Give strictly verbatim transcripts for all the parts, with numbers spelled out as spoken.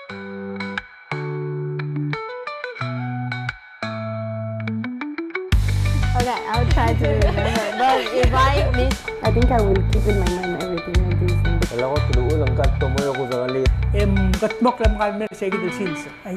Okay, I'll try to remember. But if I miss, I think I will keep in my mind everything like this. Kailangan ko teluul, ng kal tomo ko dangali. Em, katmok lem kal mer se kid el sils. Ai.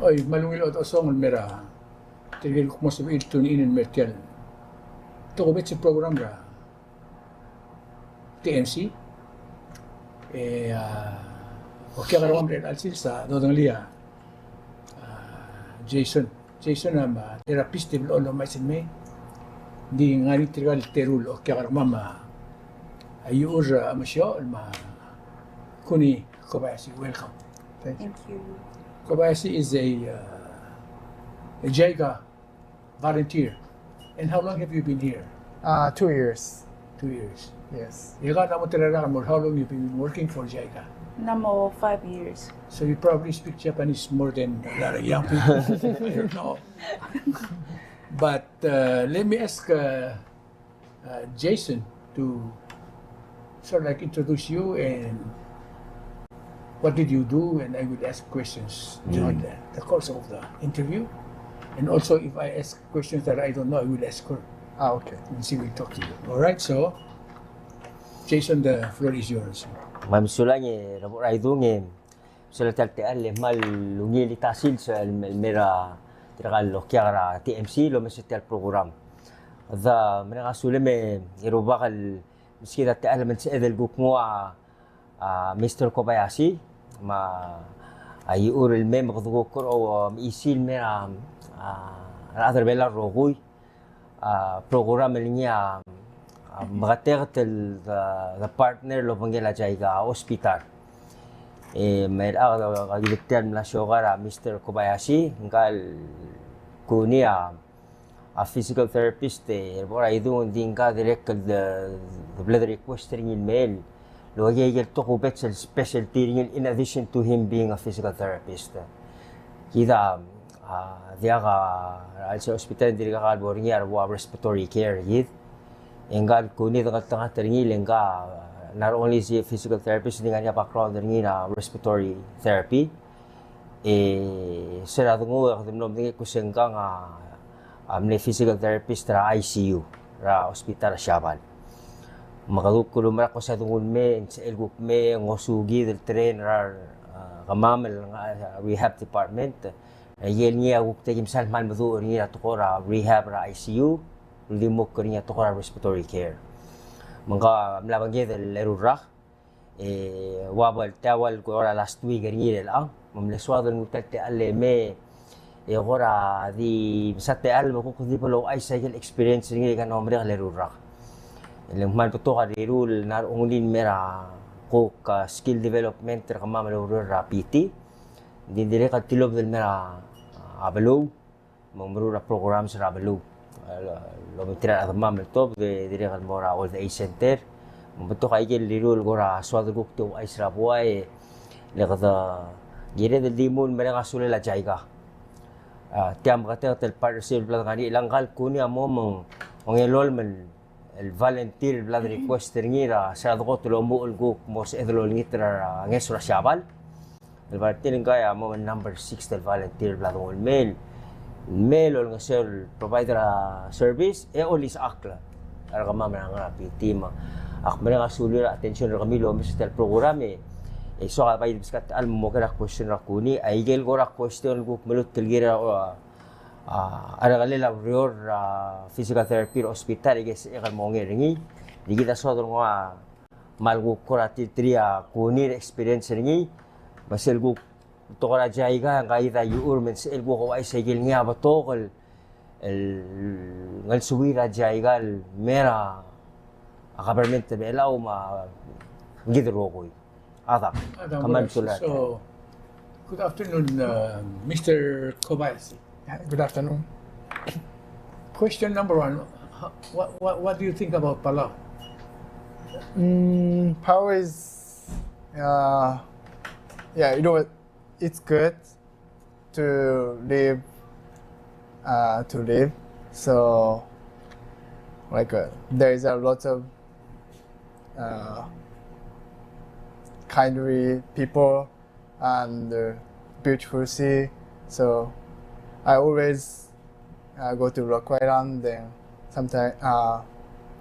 Oi, me a ungil chodechosong el mer a tirke el kmo sebechir el tune in el mer tial tokubets el program er a T M C. E, a, okiu a kermam er chelecha el sils a dodengelii a, a, Jason. Jason a, a, therapist el blechoel el omais el mei. Ng di ngar er ngii tirka el terul. Okiu a kermam a, a, Iur, a, Masio, me a Kuni Kobayashi. Welcome. Thank you. Thank you. Kobayashi is a, uh, a JICA volunteer. And how long have you been here? Uh, two years. Two years. Yes. Ika a mo tela er a, how long you been working for JICA? Ng mo five years. So you probably speak Japanese more than a lot of young people. I don't know. But, uh, let me ask, uh, uh, Jason to sort of, like, introduce you and what did you do, and I will ask questions during the, the course of the interview. And also, if I ask questions that I don't know, I will ask her. Ah, okay. And she will talk to you. All right, so, Jason, the floor is yours. Me a mesulang e Rebo Raidung e, me sel tia el techall e kmal ungil el ta el sils el, el mer a tirka el okiak er a T M C el omes er tia el program. Kede mereng a sulem e rubak el meskid a techall me ng sebeched el kuk nguu a, a, Mister Kobayashi me a, a, Iur el mei me kede kuk, a, mechisi el mer a, a, rechad er a Belau el rokui. A, program el ngii a, a, meketeket el the, the partner el obengkel a JICA, a hospital. E, me a, a, a, kid tia el mla siokai er a Mister Kobayashi, ngka el Kuni a, a physical therapist, e, Rebo Raidung, ng di ngka dirrek el de, de bla de request er ngii el mei el okiu aike el tokubets el specialty er ngii el in addition to him being a physical therapist. Kid a, a, diak a, a, sel hospital e ng dirkak el bo er ngii a rebo a respiratory care kid. E ngka el Kuni a dengeltengat er ngii le ngka, not only is he a physical therapist, ng di ngar er ngii a background er ngii er a respiratory therapy. E se er a denguu e kede mlo medengei el kmo se ngka a, a mle physical therapist er a I C U er a hospital er a Siabal. Me kede kuk ulemerang el kmo se a denguu el mei, ng sebechel kuk mei, ngosukid el train er a, a, kemam el ngar er a rehab department. E aike el ngii a kuk tekoi el msa el kmal meduch er ngii er a tekoi er a rehab er a I C U, el di mo er ngii a tekoi er a respiratory care. Me ngka a mla obengked el eru el rak, e ua bo el tia el kora last week er ngii er chelechang, me ng mle soad el nguu tia el techall el mei, e kora di mesa techall me kuk di bo louchais aike el experience er ngii el kora merek el eru el rak. E le ng kmal betok a rirruul el ngar er a ongil el mer a kuk, a, skill development er kemam el oureor er a P T. Ng di dirrek el tilobed el mer a, a, beluu, me ng meruul a programs er a beluu. E, el obengterir a rechedemam el tuobed e dirrek el mo er a old age center. Me ng betok aike el rirruul el kora soad el kuk di ouchais er a buai, e le kede kired el di mle mereng a sulel a JICA. A, tia meketeket el partnership el bla de ngar er ngii, e le ngka el Kuni a mo me ng ongelolem el el volunteer el bla de request er ngii er a se er a dekot el omuchel el kuk mo sebeched el olengit er a ngeso er a Siabal. El volunteer ngka a mo number six el volunteer el bla de nguu el mei el, mei el olengeseu el provide er a service e olisechakl er kemam er a ngar er a P T me ak mereng a sulir a attention er kemiu el omes er tia el program e, e soak a bai de beskak el mo oker a question er a Kuni, aike el kora question el kuk meluut el kirel a, a, a rengelel a ureor er a physical therapy er a hospital, e ke sebechek el mo onger er ngii. Di kid a soad el nguu a kmal kuk kora tiltirii a Kuni er a experience er ngii, me sel kuk betok er a JICA, ngka kid a Iur me ng sebechel kuk ouchais aike el ngii a betok el, el ngelsuir a JICA el mer a, a government er a Belau me a ngii di el rokui. Adang. Adang, kmal sulang. So, good afternoon, uh, Mister Kobayashi. Yeah, good afternoon. Question number one, ho-, what, what, what do you think about Palau? Mm, Palau is, uh, yeah, you know, it's good to live, uh, to live. So, like, uh, there is a lot of uh, kindly people and uh, beautiful sea. So I always uh, go to Loc Island, then sometimes uh,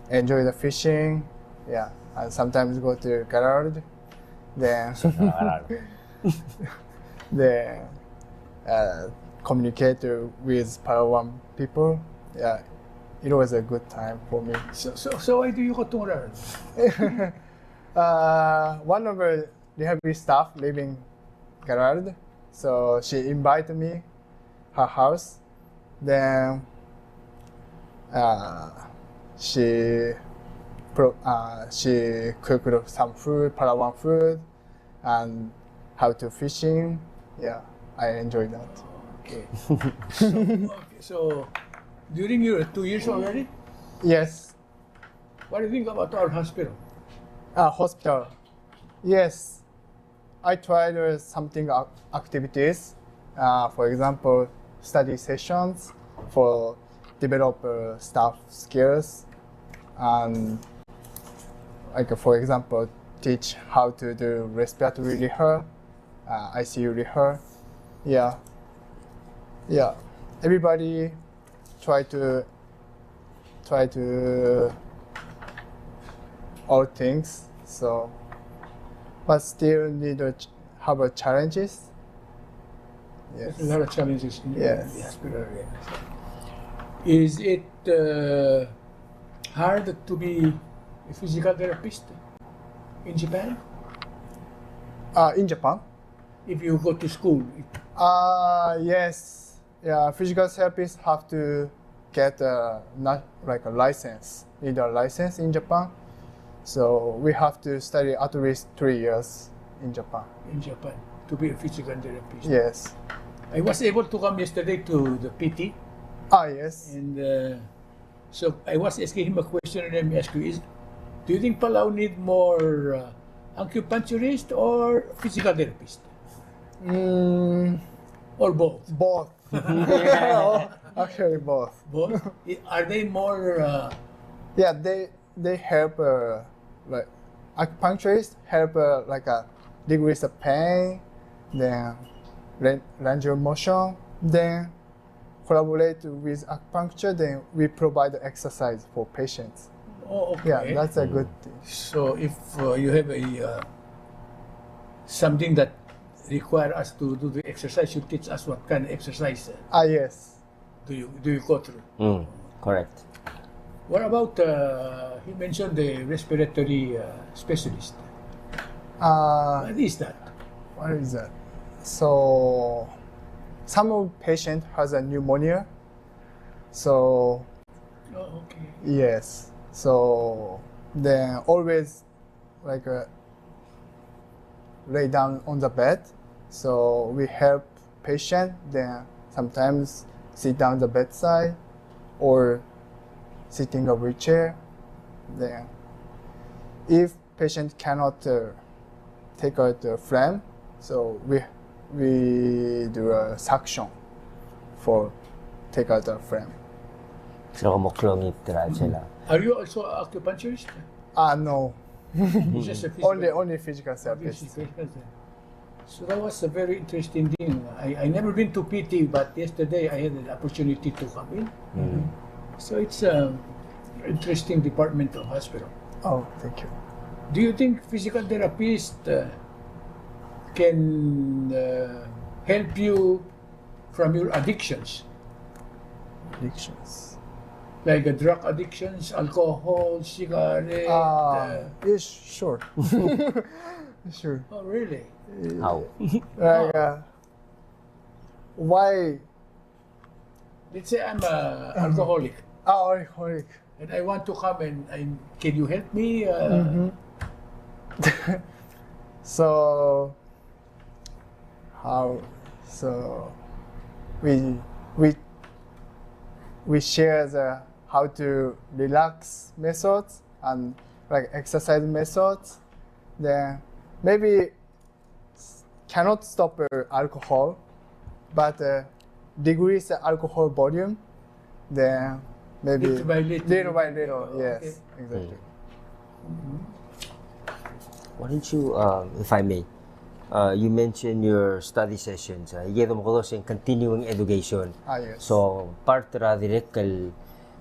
enjoy the fishing. Yeah, and sometimes go to K'airabik. Then then uh, communicate with Palauan people. Yeah, it was a good time for me. So, so, so why do you go to K'airabik? Uh, one of the rehab staff living K'airabik, so she invited me her house. Then uh, she pro- uh, she cooked some food, Palauan food, and how to fishing. Yeah, I enjoy that. Okay. So, okay, so during your two years already, Yes, what do you think about our hospital? uh, hospital. Yes, I tried uh, something ac- activities. Uh, for example, study sessions for develop uh, staff skills, and like for example, teach how to do respiratory rehab, uh, I C U rehab. Yeah, yeah. Everybody try to try to all things. So, but still need to ch- have a challenges. Yes. There's a lot of challenges in Yes. the hospital area. Is it uh, hard to be a physical therapist in Japan? Uh, in Japan. If you go to school, Uh, yes. Yeah, physical therapists have to get a not like a license, need a license in Japan. So we have to study at least three years in Japan. In Japan, to be a physical therapist. Yes. I was able to come yesterday to the P T, Ah, yes. And uh, so I was asking him a question, and let me ask you: Is, do you think Palau need more uh, acupuncturist or physical therapist, Mm, or both? Both. Actually, both. Both? I- Are they more? Uh, Yeah, they they help uh, like acupuncturists help uh, like uh, decrease the pain, then ran- range of motion, then collaborate with acupuncture. Then we provide the exercise for patients. Oh, okay. Yeah, that's a good thing. So if uh, you have a uh, something that require us to do the exercise, you teach us what kind of exercise uh, Ah, yes. do you do you go through? Mm, correct. What about uh, he mentioned the respiratory uh, specialist? Uh, What is that? What is that? So, some of patient has a pneumonia. So Oh, okay. Yes. So then always like uh, lay down on the bed. So we help patient. Then sometimes sit down the bedside or sitting a wheelchair. Then if patient cannot uh, take out the phlegm, so we we do a suction for take out the phlegm. Sera mo klongit tera sela. Are you also acupuncturist? Ah, no. It's just a physical Only only physical therapist. Physical therapist. So that was a very interesting thing. I, I never been to P T, but yesterday I had an opportunity to come in. So it's an interesting department of hospital. Oh, thank you. Do you think physical therapist uh, can uh, help you from your addictions, Addictions. Like uh, drug addictions, alcohol, cigarette? Ah, Uh, yes, sure. Sure. Oh, really? How? Like, uh, why? Let's say I'm an alcoholic Ah, alcoholic. and I want to come and, and can you help me? Uh, Mhm. So how? So we we We share the how to relax methods and, like, exercise methods. Then maybe cannot stop uh, alcohol, but uh, decrease the alcohol volume. Then maybe little by little. Little by little, yes, okay. Exactly. Why don't you, um, if I may, uh, you mentioned your study sessions. Uh, aike el domekedo sel continuing education. Ah, yes. So part er a dirrek el,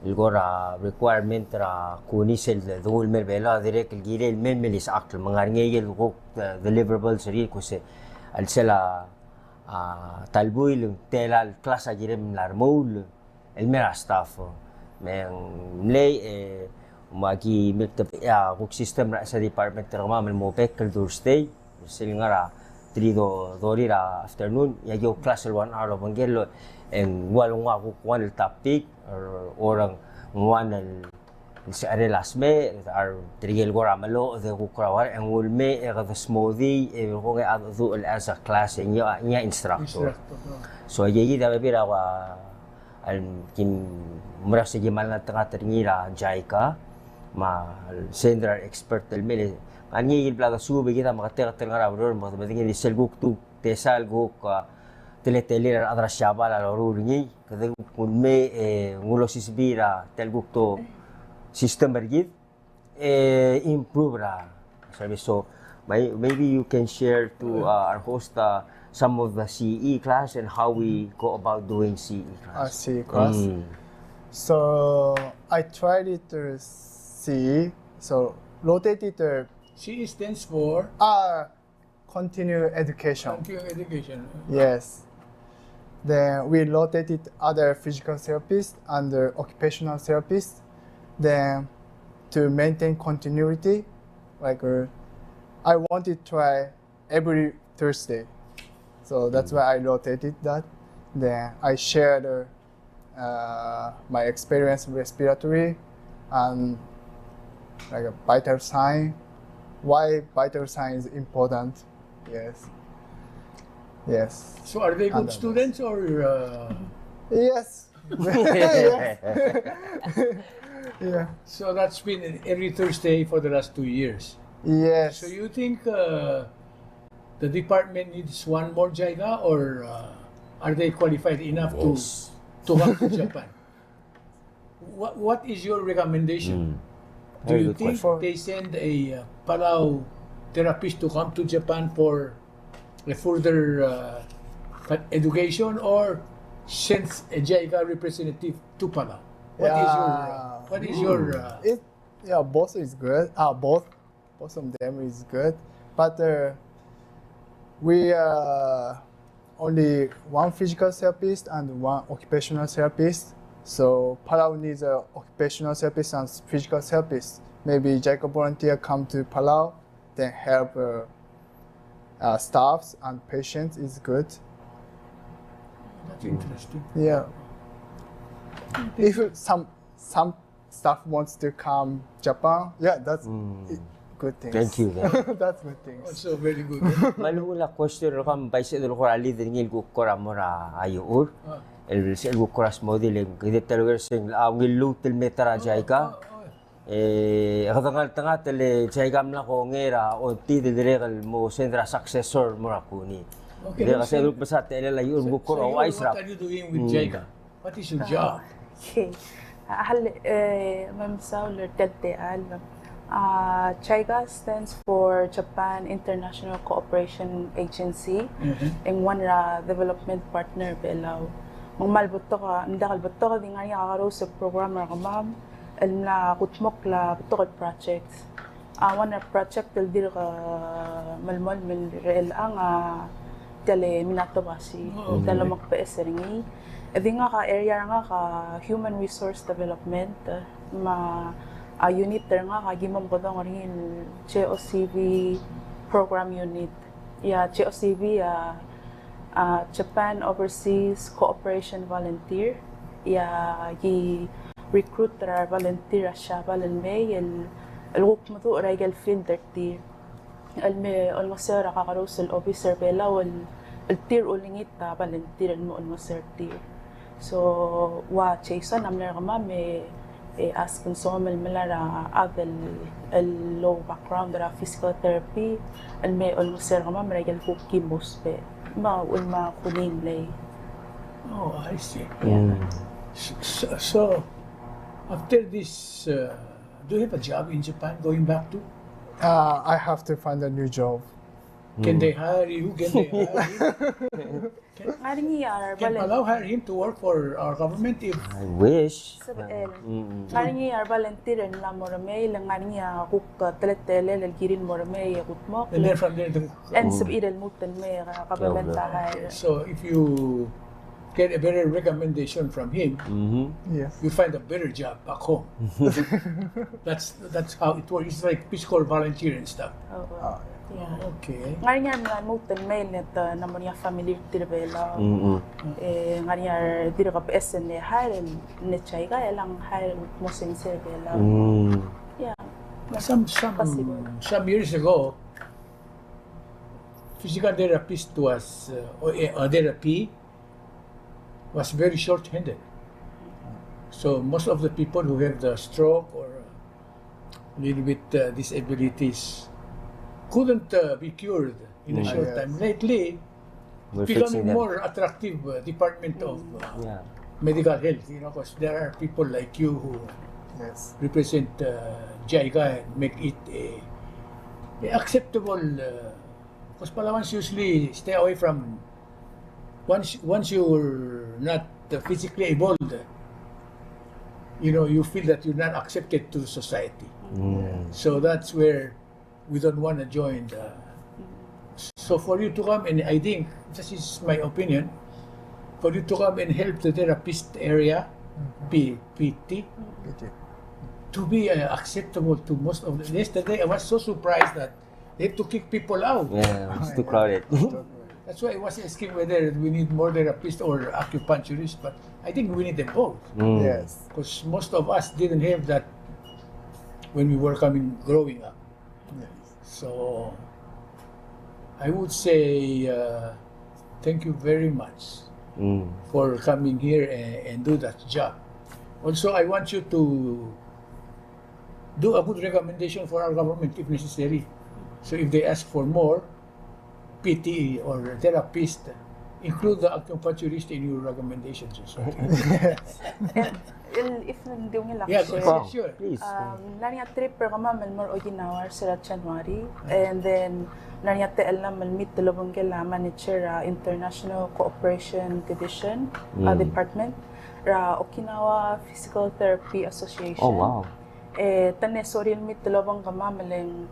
el kora requirement er a kuni sel donguu el mei er a Belau a dirrek el kirel el mei el mle isechakl, me ng ngar er ngii el kuk, uh, deliverables er ngii el kuk se, el sel a, a, ta el buil, tela el klas a kirem el mla remuul el mei er a staff. Me ng mlei, e, me aki mle ta a kuk system er a chais er a department er kemam el mo bek el Thursday, sel ngar er a three do, thirty er a afternoon, e aki kuk klas el one hour el obengkel, e ng ua el nguu a kuk one el topic, or, or ng one el el secherel a smecher, a tirke el kora meloched e kuk kora uar, e ng ulemei e kede smodii, e kuk e a dedu el as a class, e ngii a, ngii a instructor. Instructor, no. So, aike kid a bebil er a ua, el, kim, mera se kim kmal ngeltengat er ngii er a JICA, me a sel ngar er a expert el mei, e, ngar er ngii el bla desuub e kid a meketeket el ngar er a beluu, me kede medengei di sel kuk tu, tesa el kuk, a, teletelel a rechad er a Siabal a loruul er ngii, kede kuk ulemei, e, ng ulosisebii er a, tia el kuk to system er kid, e, improve er a service. So, may-, maybe you can share to, uh, our host, uh, some of the C E class and how we go about doing C E class. Uh, C E class. Mm. So, I tried it to C E. So, rotated to C E stands for? Uh, continue education. Continue education. Yes. Then we rotated other physical therapists and the occupational therapists. Then to maintain continuity, like, uh, I wanted to try every Thursday. So that's why I rotated that. Then I shared, uh, uh, my experience in respiratory and, like, a vital sign. Why vital sign is important? Yes. Yes. So are they good students or, uh? Yes. Yes. Yeah. So that's been every Thursday for the last two years. Yes. So you think, uh, the department needs one more JICA, or, uh, are they qualified enough to, yes, to come to Japan? What, what is your recommendation? Mm. Do you think they send a, uh, Palau therapist to come to Japan for a further, uh, education, or send a JICA representative to Palau? What is your, uh, what is your, uh, it, yeah, both is good. Ah, both Both of them is good, but, uh, we, uh, only one physical therapist and one occupational therapist. So Palau needs a occupational therapist and physical therapist. Maybe JICA volunteer come to Palau, then help, uh, uh, staffs and patients is good. That's interesting. Yeah. If some, some staff wants to come Japan, yeah, that's, mm, good things. Thank you, then. That's good things. Also very good. Me a lechub a question er kemam, bai sel kora lead er ngii el kuk kora mo er a iuchur. Ah. El sel kuk kora smodii el kede ta el ua se ng, a, ungil lmuut el mei er a JICA. Ah, ah, ah. E, kede ngeltengat el JICA a mla kongei er a ongtid el dirrek el mo send er a successor el mo er a kuni. Okay, dirrek el sel kuk mesa techellel a iuchur el kuk kora ouchais er a. So, so you, what are you doing with, mm, JICA? What is your job? Okay. Hal, e, me mesaul er tia el techall. A, JICA stands for Japan International Cooperation Agency. Mhm. E ng one er a development partner er a Belau. Me ng kmal betok a, ng diak el betok a di ngar er ngii a kakerous el program er kemam el mla kudmokl a betok el project. A, one er a project el dirk, a, melemolem er chelechang a tia el Minatobashi, oh, tia el, okay, omekbeches er ngii. E di ngak a area er ngak a human resource development, me a, a, unit er ngak a ki mo omekedong er ngii el JOCV program unit. Ia, JOCV a, a, Japan Overseas Cooperation Volunteer. Ia, ki recruit er a re volunteer er a Siabal el mei el, el kuk meduch er aike el field er tir. El me olengeseu er a kakerous el obis er a Belau el, el tir ulengit a volunteer el mo olengeseu er tir. So, ua Jason a mla er kemam e, e ask e ng soam el melai er a chad el, el low background er a physical therapy, el me olengeseu er kemam er a ikel kuk ki mo ousbech. Me a uchul me a kuning lei. Oh, I see. Yeah. So, so, so, after this, uh, do you have a job in Japan going back to? Uh, I have to find a new job. Can they hire you? Can they hire you? Can, can Palau hire him to work for our government if... I wish. Sebechel. Ng ngar er ngii a re volunteer el mla mo remei, le ng ngar er ngii a kuk teletelel el kirir el mo remei e kudmokl. And then from there, the... And sebechir el lmuut el mei e a government a hire. So if you get a better recommendation from him, you find a better job back home. That's, that's how it works. It's like Peace Corps volunteer and stuff. Oh, wow. Yeah. Okay. Ng ngar er ngii a mla lmuut el mei e te, ng mo er ngii a family er tir er a Belau. E ng ngar er ngii a dirk beches el hire el, el JICA, e ng hire el mo sensei er a Belau. Yeah. Some, some, some years ago, physical therapist was, uh, or, uh, therapy was very short-handed. So most of the people who have the stroke or a little bit, uh, disabilities couldn't, uh, be cured in a short time. Lately, it's becoming more attractive, uh, department of, uh, medical health, you know, 'cause there are people like you who represent, uh, JICA and make it a, a acceptable, uh, 'cause Palauans usually stay away from, once, once you're not, uh, physically able, you know, you feel that you're not accepted to the society. So that's where we don't wanna join the... So for you to come and, I think, this is my opinion, for you to come and help the therapist area, P-, PT, to be, uh, acceptable to most of the... Yesterday, I was so surprised that they have to kick people out. Yeah, it's too crowded. That's why I was asking whether we need more therapists or acupuncturists, but I think we need them both. 'Cause most of us didn't have that when we were coming, growing up. So, I would say, uh, thank you very much for coming here and, and do that job. Also, I want you to do a good recommendation for our government if necessary. So if they ask for more PT or therapist, include the acupuncturist in your recommendations also. And, el, if ng di ungil ak share. Yeah, sure. Please. Um, ng ngar er ngii a trip er kemam el mo er a Okinawa er se er a January, and then ng ngar er ngii a techellam el meet el obengkel a manager er a International Cooperation Division, uh, department, er a Okinawa Physical Therapy Association. Oh, wow. E te mle sorir el meet el obengkemam e le ng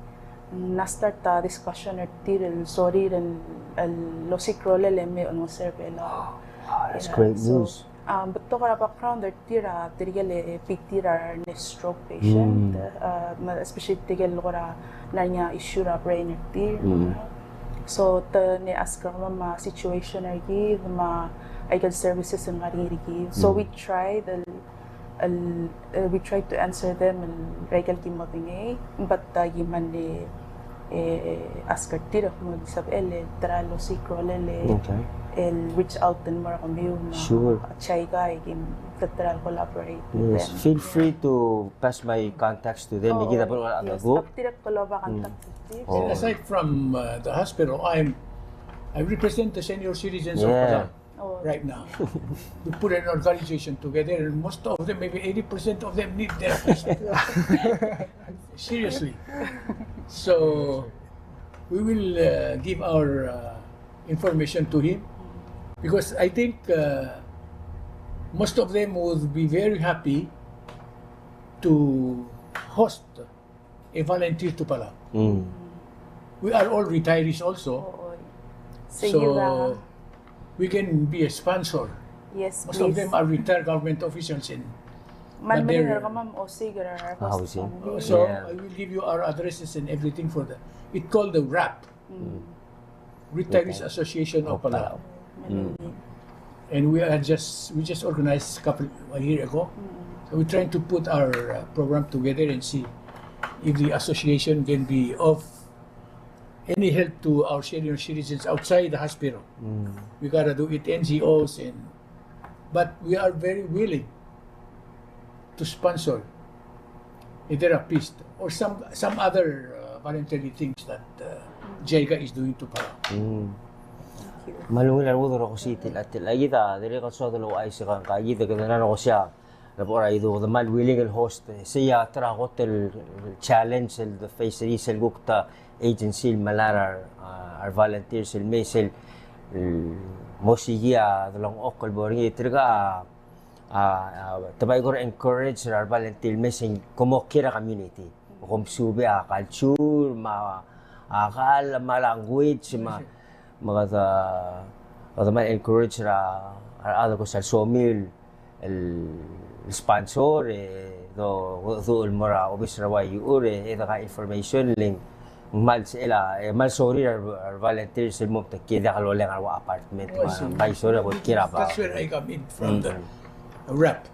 mla start a discussion er tir el sorir el, el osiik a rolel e me olengeseu er a Belau. Wow, that's great news. Um, betok er a background er tir a tirke el PT er a re stroke patient, uh, me especially tirke el kora ng ngar er ngii a issue er a brain er tir. So te mle ask er kemam a situation er kid me a ikel services el ngar er ngii er kid. So we tried el el, uh, we try to answer them el, er a ikel ki modengei, but, uh, ki mle, e, ask er tir el mo sebechel el, el ta er a osiik a rolel el, el reach out el mo er kemiu me a JICA e ki ta er a collaborate with them. Yes, feel free to pass my contacts to them. Oh, yes, tirke el oba contact with them. And aside from, uh, the hospital, I'm, I represent the senior citizens of Palau right now. We put an organization together, and most of them, maybe eighty percent of them, need therapist. Seriously. So we will, uh, give our, uh, information to him, because I think, uh, most of them would be very happy to host a volunteer to Palau. We are all retirees also. Oo. So, we can be a sponsor. Yes, please. Most of them are retired government officials in... But they're... So, I will give you our addresses and everything for the, it called the RAP. Retirees Association of Palau. And we are just, we just organized a couple, a year ago. So we're trying to put our, uh, program together and see if the association can be of any help to our senior citizens outside the hospital. We gotta do it, N G Os and But we are very willing to sponsor a therapist or some, some other, uh, voluntary things that, uh, JICA is doing to Palau. Mm. Thank you. Me a ungil a rengud er a okesuit el, el, a kid a dirrek el soad el ouchais e kid a kede ngar er a okesia. Le bo er a iduk, kede kmal willing el host, e sei a ta er a kot el challenge el de face er sel kuk ta agency el melai er a, a, a re volunteers el mei sel, e, mo sei a delengchokl el bo er ngii, tirka a, a, a, te bai kora encourage er a re volunteer el mei sel kom oker a community. Kom suub a culture, me a, a kall, me a language, me a, me kede, kede kmal encourage er a, a rechad el kuk somiu el, el sponsor, e do, do el mo er a obis er a Y U, e, e de ngar er a information, le ng kmal sebechel a, e kmal sorir a re, a re volunteers el mo metik e diak loleng er a ua apartment, me a, bai sorir a bo kiei er a bai. That's where I come in from, the rep.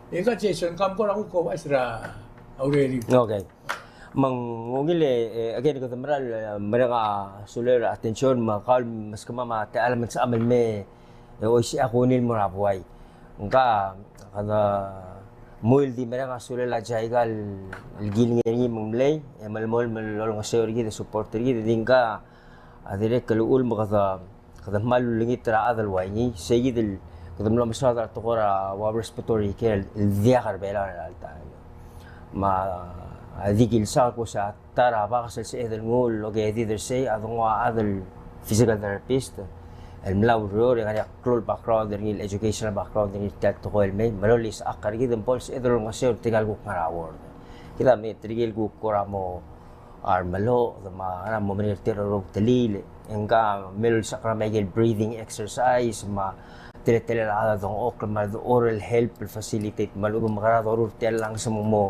E ka Jason, kom kora kuk ouchais er a urerir. Okay. Me ng ungil e, e, again, kede meral, e, mereng a sulel a attention, me kau el meskemam a techall me ng sebecham el mei, e, oisechakl a kuk ngii el mo er a buai. Ngka, kede mui el di mereng a sulel a JICA el, el kilengei er ngii me ng mlei, e melemolem el olengeseu er kid e support er kid, e di ngka a dirrek el uchul me kede, kede kmal ulengit er a chad el ua ngii, sei kid el, kede mlo mesaod er a tekoi er a ua respiratory care el, el diak er a Belau er a chelecha el taem. Me a di kilsang el kmo se a ta er a baks el sebeched el nguu el okerdid er sei, a dengua a chad el physical therapist el mla oureor e ngar er ngii a klou el background er ngii el educational background er ngii er tia el tekoi el mei, me lolisechakl er kid me bo lsebeched el olengeseu er tirka el kuk ngar er a ward. Kid a mei tirke el kuk kora mo a remeloched, me a ngera mo merek er tir el rokui el telil, e ngka a mle olisechakl er a mei aike el breathing exercise, me a teletelel a chad a dengchokl, me a oral help el facilitate, me a lechub e ng mekera doruul er tia el lungs me ng mo.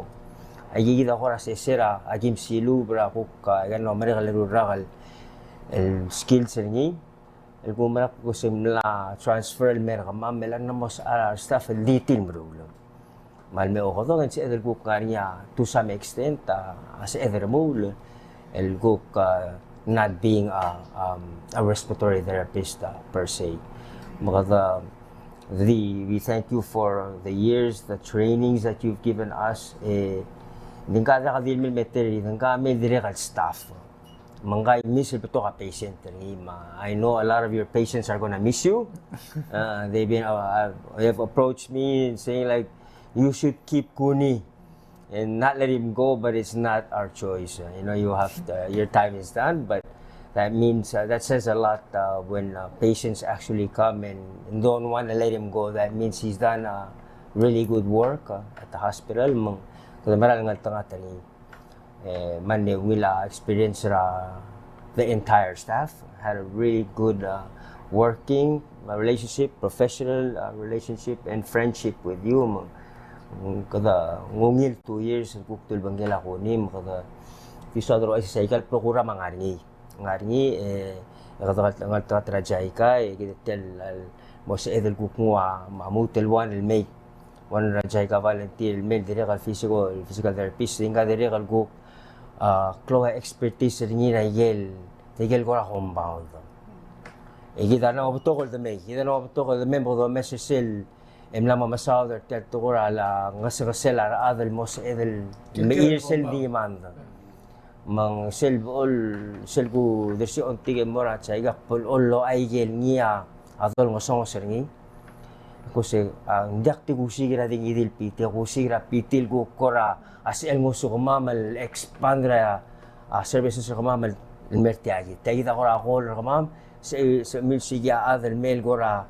Aike kid a kora sesei er a kim siluub er a kuk, a, aika el mlo merek el eru el rak el, el skills er ngii. El kuk merak kuk se mla transfer el mer kemam, me a lak mo se a staff el di tir el meruul. Me a leme okedong e ng sebeched el kuk ngar er ngii a, to some extent, a, a sebeched el remuul, el kuk, a, not being a, um, a respiratory therapist, a, per se. Me kede di, we thank you for the years, the trainings that you've given us. E, di ngka a diak di mle meter, di ngka a mle dirrek el staff. Me ngka a miss el betok a patient er ngii, me I know a lot of your patients are gonna miss you. Uh, they've been, uh, uh, they have approached me and saying, like, "You should keep Kuni and not let him go," but it's not our choice. Uh, you know, you have to, your time is done, but that means, uh, that says a lot, uh, when, uh, patients actually come and, and don't want to let him go. That means he's done, uh, really good work, uh, at the hospital. Me ng, kede meral ngeltengat er ngii. E, me ng ungil a experience er a, the entire staff. Had a really good, uh, working, uh, relationship, professional, uh, relationship and friendship with you. Me ng, kede ng ungil two years el kuk di obengkel a Kuni, me kede di soad el ouchais e se aika el program a ngar er ngii. Ngar er ngii, e, e kede ngeltengat er a JICA, e kid a tia el, el mo sebeched el kuk nguu a, me a lmuut el one el mei. One er a JICA volunteer el mei el dirrek el physical, physical therapist, e ngka a dirrek el kuk, a, klou a expertise er ngii er a ikel, ikel kora compound. E kid a mla mo betok el demei, kid a mla mo betok el demei, me kede omes er sel, e mla mo mesaod er tia el tekoi er a, a ngesengesel a rechad el mo sebeched el mechir sel demand. Me ng sel bo el, sel kudersii a ongtik el mo er a JICA, bo el locha ikel ngii a dolengesonges er ngii. Kuk se, a, ng diak di kusiik er a di ngii di el P T, kusiik er a P T el kuk kora sebechel ngosukemam el expand er a, a, services er kemam el mer tia kid. Tia kid a kora goal er kemam, se, se milsiik a chad el mei el kora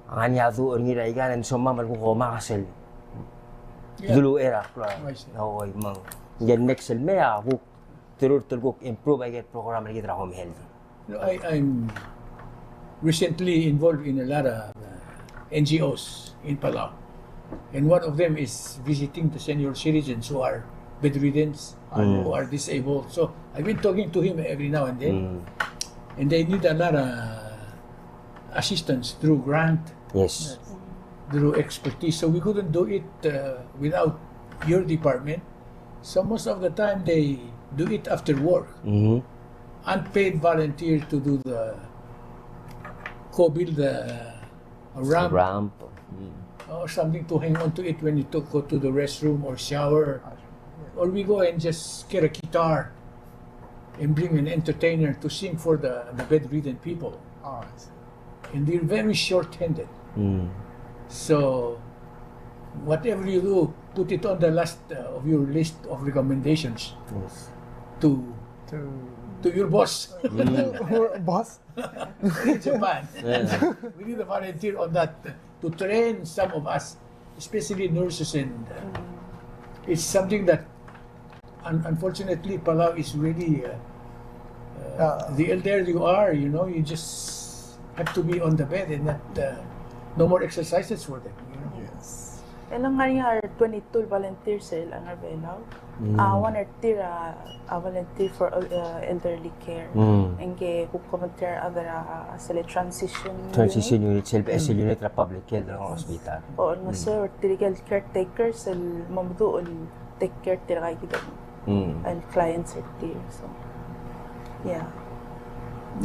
ngar er ngii a duch er ngii er aika el somam el kuk omakes el dulucher a klou. Oi, me ng, e next el mei a kuk Te rurt el kuk improve aike el program er kid er a home health. You know, I, I'm recently involved in a lot of uh, N G Os in Palau. And one of them is visiting the senior citizens who are bedridden and who are disabled. So I've been talking to him every now and then. And they need a lot of assistance through grant, Yes. through expertise. So we couldn't do it uh, without your department. So most of the time they do it after work. Mhm. Unpaid volunteer to do the co-build the ramp. Ramp. or something to hang on to it when you to go to the restroom or shower. Or we go and just get a guitar and bring an entertainer to sing for the, the bedridden people. Oh, I see. And they're very short-handed. So whatever you do, put it on the last uh, of your list of recommendations Yes. to To to your boss Boss? in Japan. Yeah. We need a volunteer on that uh, to train some of us, especially nurses, and uh, it's something that un- unfortunately Palau is really uh, uh, Uh, the elder you are, you know, you just have to be on the bed and not uh, no more exercises for them. You know? Yes. E le ng ngar er ngii a twenty-two volunteers el ngar er a Belau. A one er tir a, a volunteer for uh, elderly care. Mm. Ng kuk volunteer a other uh, sel transition. Transition unit, sel beches el unit er a public health er a hospital. O ng se er tirke el caretakers el mo meduch el take care er tirka kid Mm. el clients er tir. So, yeah.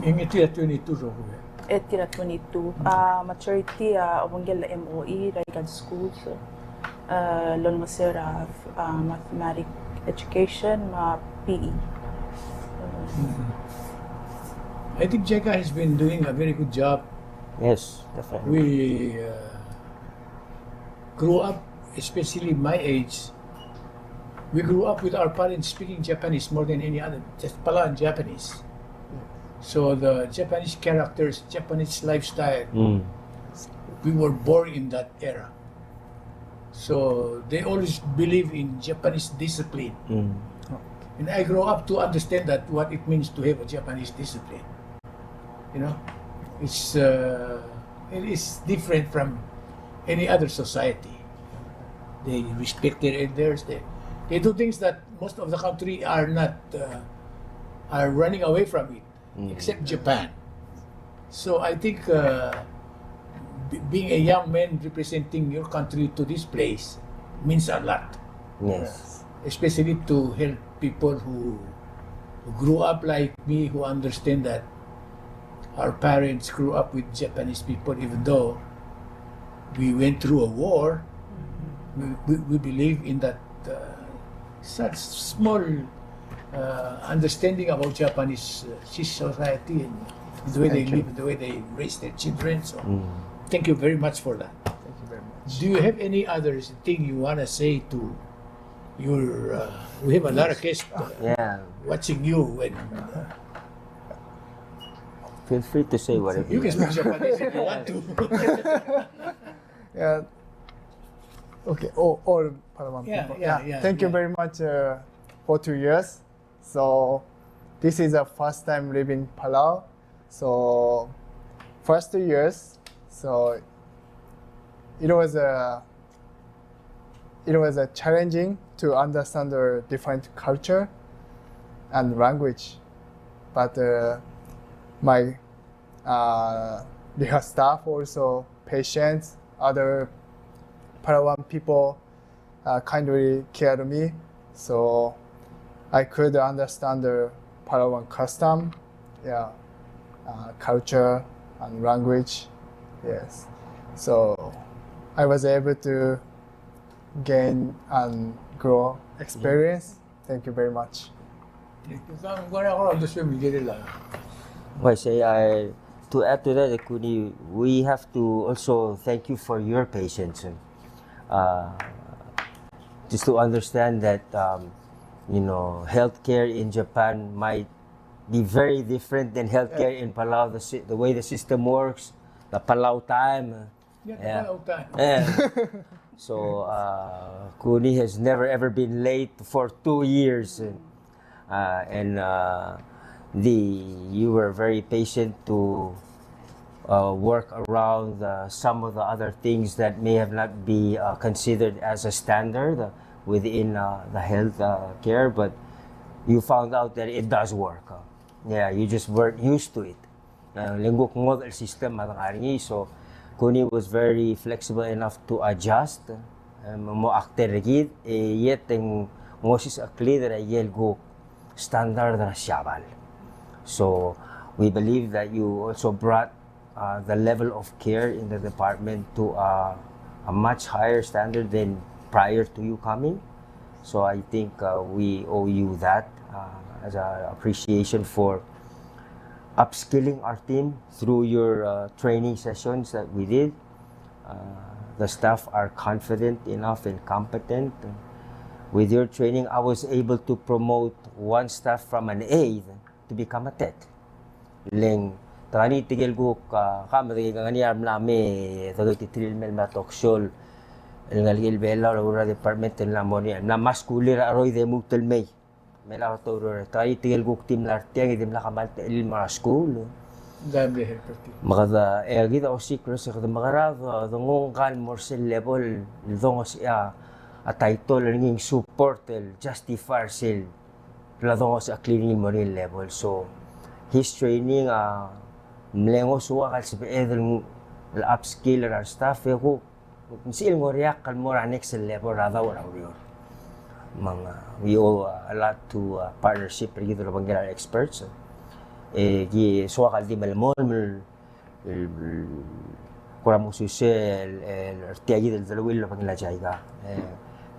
Ng tia twenty-two rokui. E tir a twenty-two. A majority a obengkel a M O E er aika el schools. Uh, el olengeseu er a uh, mathematic education me a P E. I think JICA has been doing a very good job. Yes, definitely. We uh, grew up, especially my age, we grew up with our parents speaking Japanese more than any other, just Palauan Japanese. So the Japanese characters, Japanese lifestyle, Mm. we were born in that era. So they always believe in Japanese discipline. Mm. And I grow up to understand that what it means to have a Japanese discipline. You know, it's uh, it is different from any other society. They respect their elders. They they do things that most of the country are not uh, are running away from it, except Japan. So I think uh, b- being a young man representing your country to this place means a lot, Yes. Especially to help people who, who grew up like me, who understand that our parents grew up with Japanese people, even though we went through a war. We, we, we believe in that uh, such small uh, understanding about Japanese uh, society and the way they Thank you. Live, the way they raise their children. So Mm. thank you very much for that. Thank you very much. Do you have any other thing you want to say to your? Uh, we have a lot of guests uh, Yeah. Watching you when uh, Feel free to say whatever you can want. Speak Japanese if you want to. Yeah. Okay. All, all Palauan Yeah, people. Yeah, yeah, Thank you yeah. Very much uh, for two years. So this is the first time leaving Palau. So first two years, so it was a it was a challenging to understand the different culture and language. But uh, my uh, their staff also, patients, other Palauan people uh, kindly cared me, so I could understand the Palauan custom, yeah, uh, culture and language. Yes, so I was able to gain and grow experience. Thank you very much. Kora kora dosu Miguel la. Well, I say I to add to that, Kuni, we have to also thank you for your patience. Uh, just to understand that um, you know, healthcare in Japan might be very different than healthcare in Palau. The, si- the way the system works, the Palau time. Yeah, Yeah. Palau time. Yeah. So uh, Kuni has never ever been late for two years, uh, and uh, the you were very patient to uh, work around uh, some of the other things that may have not be uh, considered as a standard uh, within uh, the health uh, care, but you found out that it does work. Uh, yeah, you just weren't used to it. Uh, le ng kuk ngodech el system a dengar er ngii, so Kuni was very flexible enough to adjust. Um, mo akter er kid, e yet e ng ngosisecheklir er a ikel kuk standard er a Siabal. So we believe that you also brought uh, the level of care in the department to a a much higher standard than prior to you coming. So I think, uh, we owe you that, uh, as a appreciation for upskilling our team through your, uh, training sessions that we did. Uh, the staff are confident enough and competent. With your training, I was able to promote one staff from an aide to become a tech. Le ng, te ngar er ngii tirke el kuk, ah, ka me de ngar er ngii a mla me, de kuk titirel mei el mla toksol el ngalek el Belau el oureor er a department el mla mo er ngii, el mla me skuul er a cheroid e lmuut el mei. Me lak a toureor, te ngar er ngii tirke el kuk di mla er tiang e di mla kmal techellir el mo er a skuul. Me kede, e kid a osiik el uasei kede mekerang e de nguu ngka el mo er sel level el dongesii a title el ngii a support el justify er sel bla dongesii a clearing el mo er ngii el level. So his training a mle ngosukak el sebeched el upskill er a restaff e kuk ng sebechel el ngoriakl el mo er a next level er a daob er a ureor. Me ng, uh, we owe, uh, a lot to, uh, partnership er kid el obengkel a re experts. E ki soak el di melemolem el, el, el kora mo suse el, el er tia kid el deleuill el obengkel a JICA. E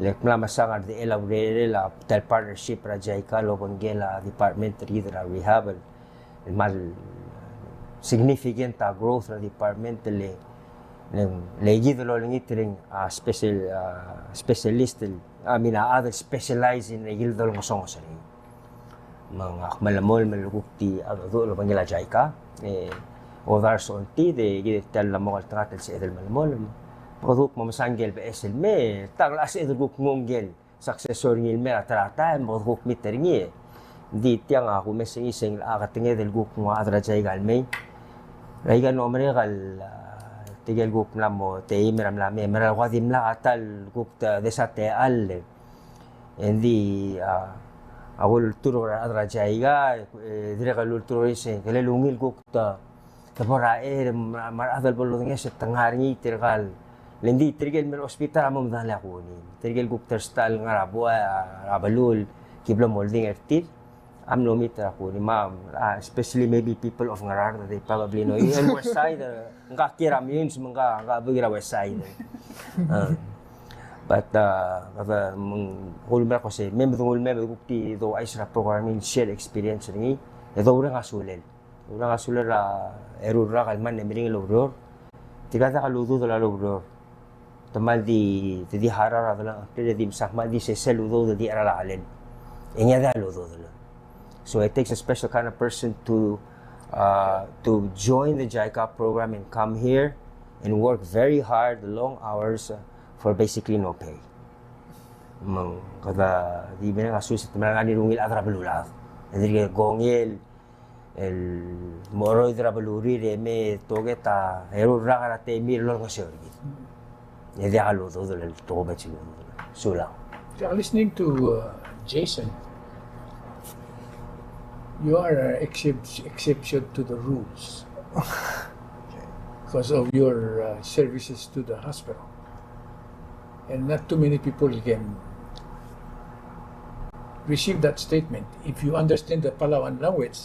le kmal mesang a redechel a urerel a ta el partnership er a JICA el obengkel a department er kid er a rehab el el kmal significant a growth er a department el, el, el kid el olengit er ngii a special, a specialist el, I mean, a chad el specialize in el kid el dongesonges er ngii. Me ng ak melemolem el kuk di, a, dmu el obengkel a JICA, e, odars olti, e kid el tia el mo ngeltengat el sebeched el melemolem. Me kede kuk mo mesang el beches el mei, ta el sebeched el kuk nguu ngike el successor er ngii el mei er a ta er a taem, me kede kuk meet er ngii. Ng di tiang a kumes er ngii se ng locha ketenged el kuk nguu a chad er a JICA el mei. Aika el mo merek el, a, tirke el kuk mla mo teim er a mla mei, me a kuk di mla a ta el kuk de, desa techall. Ng di, a, a kulturk er a chad er a JICA, e, dirrek el kulturk er ngii se ng kele ungil kuk de de bo er a chei, me a, me a rechad el bo lodengei se te ngar er ngii tirka el, le ng di tirke el mei er a hospital a mo medal a kuk ngii. Tirke el kuk ta er sel ngar er a buai, a, er a beluu el ki blo moldingel er tir a mlo meet er a kuk ngii. Me a, a, especially maybe people of Ngaraard, they probably know. Even West Side, e, ngka kiei er a Meyuns, me ngka, ngka bek er a West Side. A. But, a, kede, me ng, ulemerang el kmo se, me, me de ulemerang el kuk di douchais er a program el share experience er ngii, e doureng a sulel. Doureng a sulel er a eru el rak el mle meringel el oureor. Tirka a diak loureor el oureor. Te kmal di, te di harau er a delengcheklir e di msa kmal di sesei el udoud el di cheral a chelel. E ngii a diak loureor. So it takes a special kind of person to, uh, to join the JICA program and come here and work very hard, long hours, uh, for basically no pay. Me ng kede di mereng a sulel se te mla ngar er ngii a ungil chad er a beluulechad. E dirk kongei el el mo cheroid er a belurir e me toket a eru el rak er a temir el olengeseu er kid. E diak a udoud el tokubets el udoud. Sulang. Yeah, listening to, uh, Jason, you are an excep-, exception to the rules because of your, uh, services to the hospital. And not too many people can receive that statement. If you understand the Palauan language,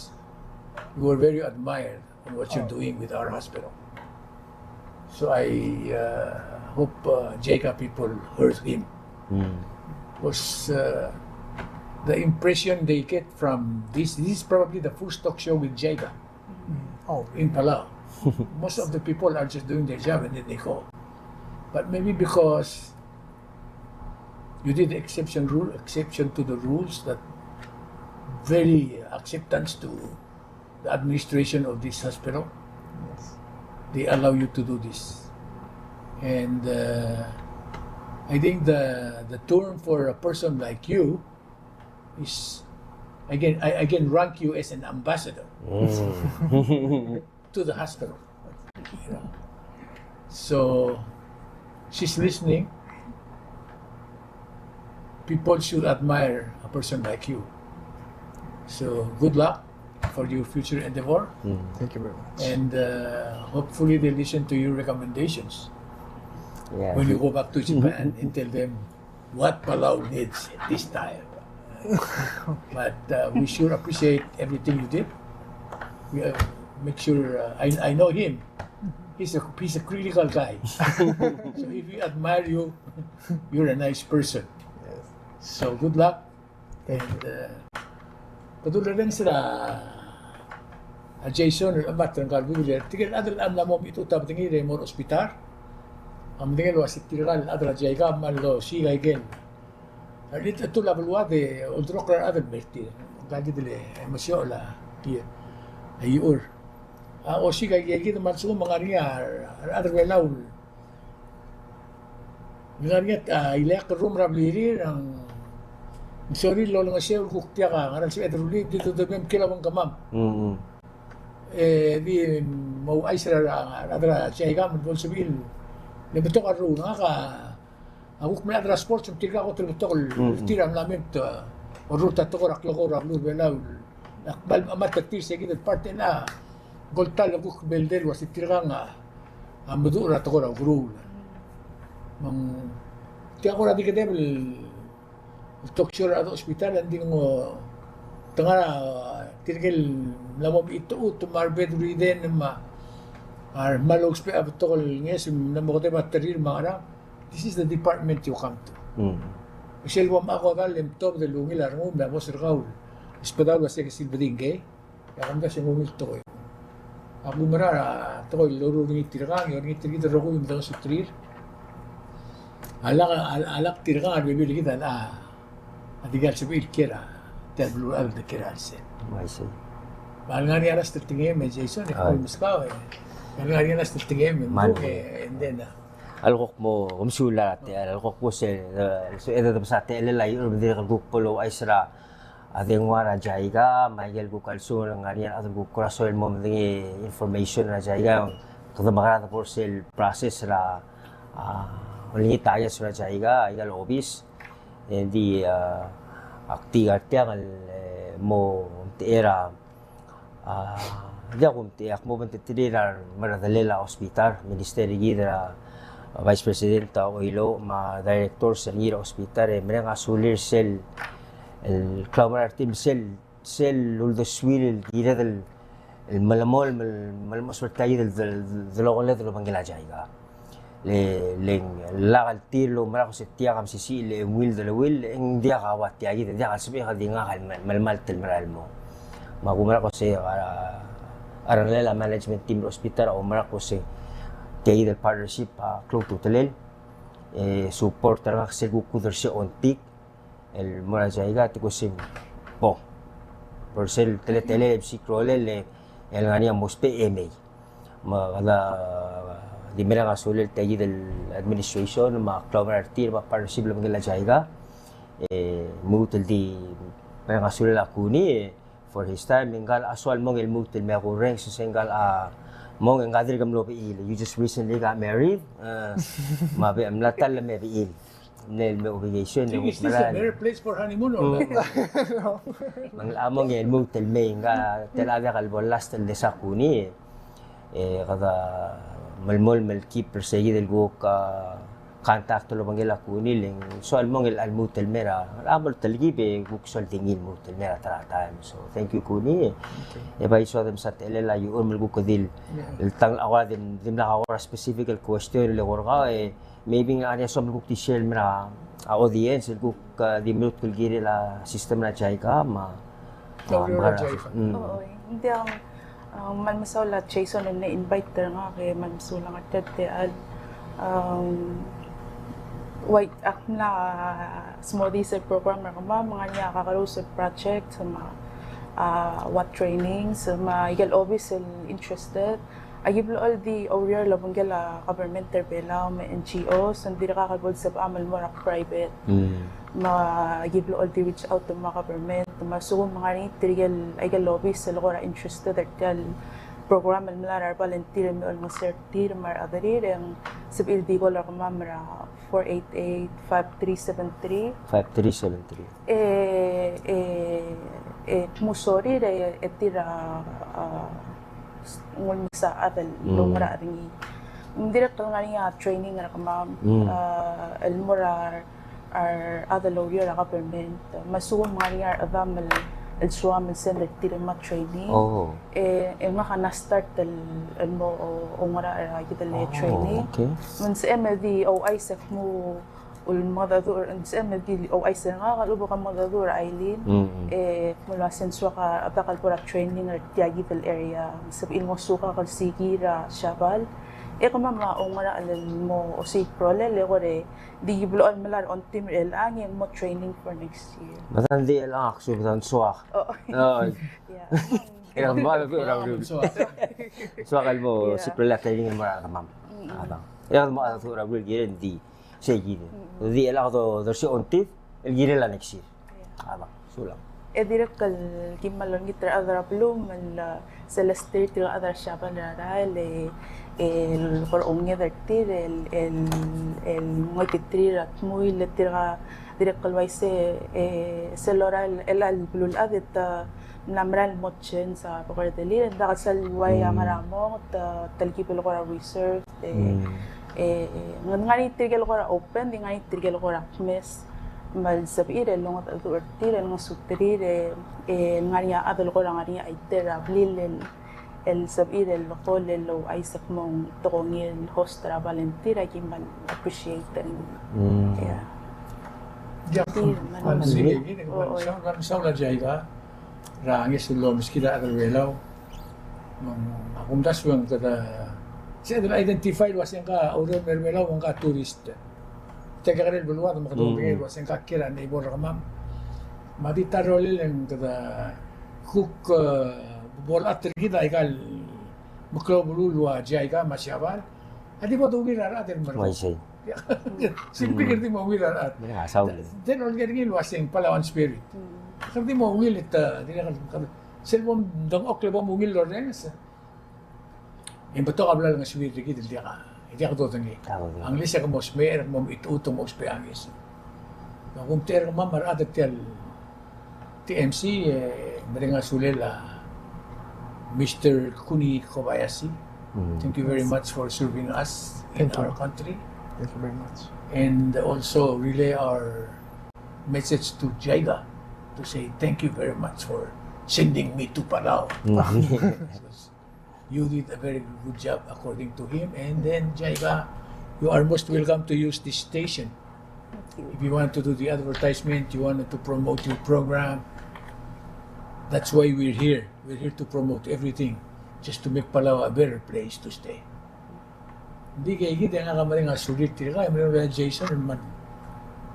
you are very admired on what you're doing with our hospital. So I, uh, hope, uh, JICA people heard him. Because, uh, the impression they get from this, this is probably the first talk show with JICA in Palau. Most of the people are just doing their job and then they go. But maybe because you did exception rule, exception to the rules that very acceptance to the administration of this hospital, they allow you to do this. And, uh, I think the, the term for a person like you is, again, I, I can rank you as an ambassador to the hospital. You know? So, she's listening. People should admire a person like you. So, good luck for your future endeavor. Thank you very much. And, uh, hopefully they listen to your recommendations when you go back to Japan and tell them what Palau needs at this time. But, uh, we sure appreciate everything you did. We, uh, make sure, uh, I, I know him. He's a, he's a critical guy. So if we admire you, you're a nice person. Yes. So good luck. Thank you. And, uh, kede ulerrenges er a Jason el chemat er ngka el buil er tirke el chad el mla mo mechitechut a bedengir e mo er a hospital. A medengei el ua se tirka el chad er a JICA a mla osiik a ikel a, a di, a di ta el beluad e oldurokl er a rechad el mer tir. Ngka kid el mesiochel a, a uchul. A osiik a ikakid me a lsekum e ng ngar er ngii a rechad er a Belau el ngar er ngii a ileakl el rruum er a blirir, a ng sorir el olengeseu el kuk diak a ngera el sebeched el rullii, di dodengei me kiei el obengkemam. Mm. E di mo ouchais er a rechad er a JICA me bo lsebechir el betok a rruul. Ngak a A kuk mle chad er a sports me tirka a kot el betok el tir a mla mei me te orrurt a tekoi er a klekool er a beluu er a Belau. Ak kmal chemat er tir se kid el part el a, ko el ta el kuk beldel ua se tirka a, a meduch er a tekoi er a ukeruul. Me ng tia kora di kedeb el talk show er a rechad er a hospital, e ng di ng, te ngar er tirke el mla mo mechitechut me a rebedridden me a, a re kmal ousbech a betok el ngeso me ng mla mo kedeb a terir me a ngerang. This is the department you come to. Mm. Sel bo mcha kodall e mtobed el ungil a rengum, e a bo er kau el sbedaol ua se ke silbedingkei, e a kumdasu e ng ungil tekoi. Ak oumerang er a tekoi el loruul er ngii tirkang, e olengit er kid el rokui me dengesuterir. A lak, a lak tirkang a rebebil er kid a, a dikea el sebechir el kiei er a, tia el beluulechad el de kiei er a chelsel. I see. Me a lengar er ngii a last el tekingem e Jason, e kau el meskau, e a lengar er ngii a last el tekingem e, me ng, e, and then, a A lekuk mo, kom sulang er a techall, a lekuk bo se, e, se, e, de, de, bes a techellel a uchul me dirrek el kuk bo louchais er a, a dengua er a JICA, me a ikel kuk a lsekum ng ngar er ngii a rechad el kuk kora soal el mo medengei a information er a JICA, kede mekerang e de bo er sel process er a, a, olengit a ias er a JICA, a ikel obis, e di, a, ak di ngar tiang el, e, mo omtechei er a A, diak kumtechei, ak mo obengterir a remerredelel a hospital, minister er kid er a, a, Vice President a Oilouch, me a directors er ngii er a hospital, e mereng a sulir sel, el klaumerang er tir me sel, sel uldesuir el kired el, el melemolem, el melemolem er tia kid el, el, el delongeled el obengkel a JICA. Le, le ng lak el tir el oumerang el kmo se tia ka mesisiich el ungil deleuill, e ng diak a ua tia kid, diak a sebechek el di ngak el me-, melemalt el mera el mong. Me ak oumerang el kmo se a, a rengelekel a management team er a hospital a oumerang el kmo se tia kid el partnership a klou a ultutelel, e support er ngak sel kuk kudersii a ongtik, el mo er a JICA, te kuk se bo. Bo er sel teletelel e besiik a rolel, e, el ngar er ngii a mo ousbech e mei. Me kede di mereng a sulel tia kid el administration, me a klaumerang er tir, me a partnership el obengkel a JICA. E, lmuut el di mereng a sulel a Kuni, e, for his time, e ngka el a soal el mong e lmuut el mei a kurrenges, se ngka el a mong e ngka dirk mlo bechiil. You just recently got married, e, me a be-, mla ta el me bechiil. Mle, mle obligation, is this a better place for honeymoon or not? Me ng locha mong e lmuut el mei, ngka, te locha diak el bo last el desa Kuni, e kede melemolem el keep er se kid el kuk, a, contact el obengkel a Kuni, le ng soal el mong e locha lmuut el mei er a, a mo telkib e kuk soal di ngii el lmuut el mei er a ta er a taem. So, thank you, Kuni. Okay. E bai soad e msa techellel a uchul me kuk di el, el tang, a kora di, dimlak a kora specific el question el eko er kau, e, Maybe ng ngar er ngii a soam el kuk di share el mei er a, a, audience el kuk, a, di meluut el kirel a system er a JICA me a, a, Uriul er a JICA. Mm. Oi, ng di, a, ng kmal mesaul a Jason el mle invite er ngak e kmal mesulang er tia el techall. Um, uai, ak mla smodii sel program er kemam, me ng ngar er ngii a kakerous el project me a, a, ua trainings me a ikel obis el interested. Aki blechoel di oureor el obengkel a government er Belau me a NGOs, ng dirkak el bo lsebecham el mo er a private. Mm. Me aki blechoel di reach out me a government, me a lsekum ng ngar er ngii tirke el, aike el obis el kora interested er tia el program el melai er a revolunteer el me olengeseu er tir me a rechederir, e ng sebechir el di call er kemam er a four eight eight, five three seven three. Five three seven three. E, e, e, kmo sorir e, e tir a, a, ng ulemes a chad el, mm, oumerang er ngii. Ng dirrek el ngar er ngii a training er kemam, mm, a, el mo er a, a rechad el oureor er a government. Me a lsekum ng ngar er ngii a rechedam el el soam el send er tir me a training. Oh. E, e ngak a mla start el, el mo oungerachel er a kid el, oh, training. Okay. Me ng sebechem e di ouchais e kmo el mengedecheduch, ng sebechem e di ouchais er ngak a lechub e ke mengedecheduch er a Aileen. Mm. E kmo el uasei ng soak a, a dak el bo er a training er tia kid el area. Sebechir el ngosukak el sikir a Siabal. E kemam a oungerachel el mo osiik a rolel e kora di ki blechoel melai er a ongtil er chelechang e ng mo training for next year. Me ng di chelechang ak su, me ng soak. Oh. Oh. Yeah. E kede mo, soak el mo, yeah, osiik a rolel a training el mo er kemam. Mm. A dang. E kede mo, osiik a rolel el kirel di sei kid. Mm. Di chelechang do, do sei ongtil el kirel a next year. Yeah. A dang. Sulang. E dirrek el kim kmal olengit er a rechad er a beluu me ng, uh, sel lester tirka el chad er a Siabal er a rael, e, el kora ongedei er tir, el, el, el ngoititerir a dmuil, e tirka dirrek el uaisei, e, sel lorael, el, el beluulechad e te mla merael el mo change a bekerdelir, e ng diak el sel uai a ngar er a mong, te, telkib el kora reserve, e, mm, e, e, ng ngar er ngii tirke el kora open, di ngar er ngii tirke el kora kmes, me a lsebechir el longedecheduch er tir, el ngosuterir, e, e, ng ngar er ngii a chad el kora ngar er ngii a chais er a blil el, el sebechir el kol el ouchais e kmo ng tekoi el host er a volunteer, aki kmal appreciate er ngii. Mm. Yeah. Diak, tir, me ng, me ng, oh, oh, yeah. Ng soak a Jaiga er a ngeso el omeskid a chad er a Belau. Me ng, a kumdasu e ng kede, se kede identify el uasei ngka a oureor er a Belau me ngka a tourist. Tia kekerei el beluad me kede, mm, oudengei el uasei ngka a kiei er a neighbor er kemam. Me a di ta el rolel e ng kede kuk, eh, bo el chad er kid a ikal meklou el beluu el ua Jaiga me a Siabal. A di bo dungil er a rechad el mo er kemam. Uaisei. Sel bik e di mo ungil er a rechad. Ng soak. Then olengit er ngii el uasei ng Palauan spirit. Mm. Kede di mo ungil e te, dirrek el, sel bo mdengchokl e bo mungil el orrenges, e ng betok a bla lengesuir er kid el diak, diak dodengei. Diak dodengei. A Nglised a ke mo smecher, ke mo mechitechut, ke mo ousbech a ngeso. Me a kumtechei er kemam a rechad er tia el T M C, e mereng a sulel a Mister Kuni Kobayashi. Mm. Thank you very much for serving us in our country. Thank you very much. And also relay our message to Jaiga to say thank you very much for sending me to Palau. Mm. You did a very good job, according to him. And then, Jaiga, you are most welcome to use this station. Thank you. If you want to do the advertisement, you wanted to promote your program, that's why we're here. We're here to promote everything, just to make Palau a better place to stay. Ng di ikei kid e ngak a mereng a sulir tirka, e mereng a Jason, me ng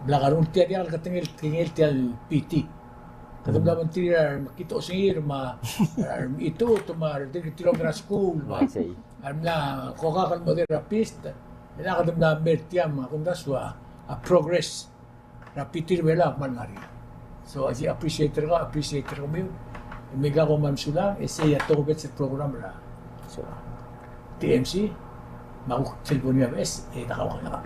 bla karung tia, tia el ketengel, ketengel tia el P T. Kede mla obengterir a remekngit a osengir me a remechitechut me a redirk el tilobed er a skuul me a remla kokak el mo therapist. E le kede mla mer tiang me a kumdasu a progress er a P T er a Belau a kmal ngar er ngii. So, a di appreciate er kau, appreciate er kemiu. E mei kau me a mesulang, e sei a tokubets el program er a T M C, me a kuk sel bo er ngii a beches, e de kau a kau.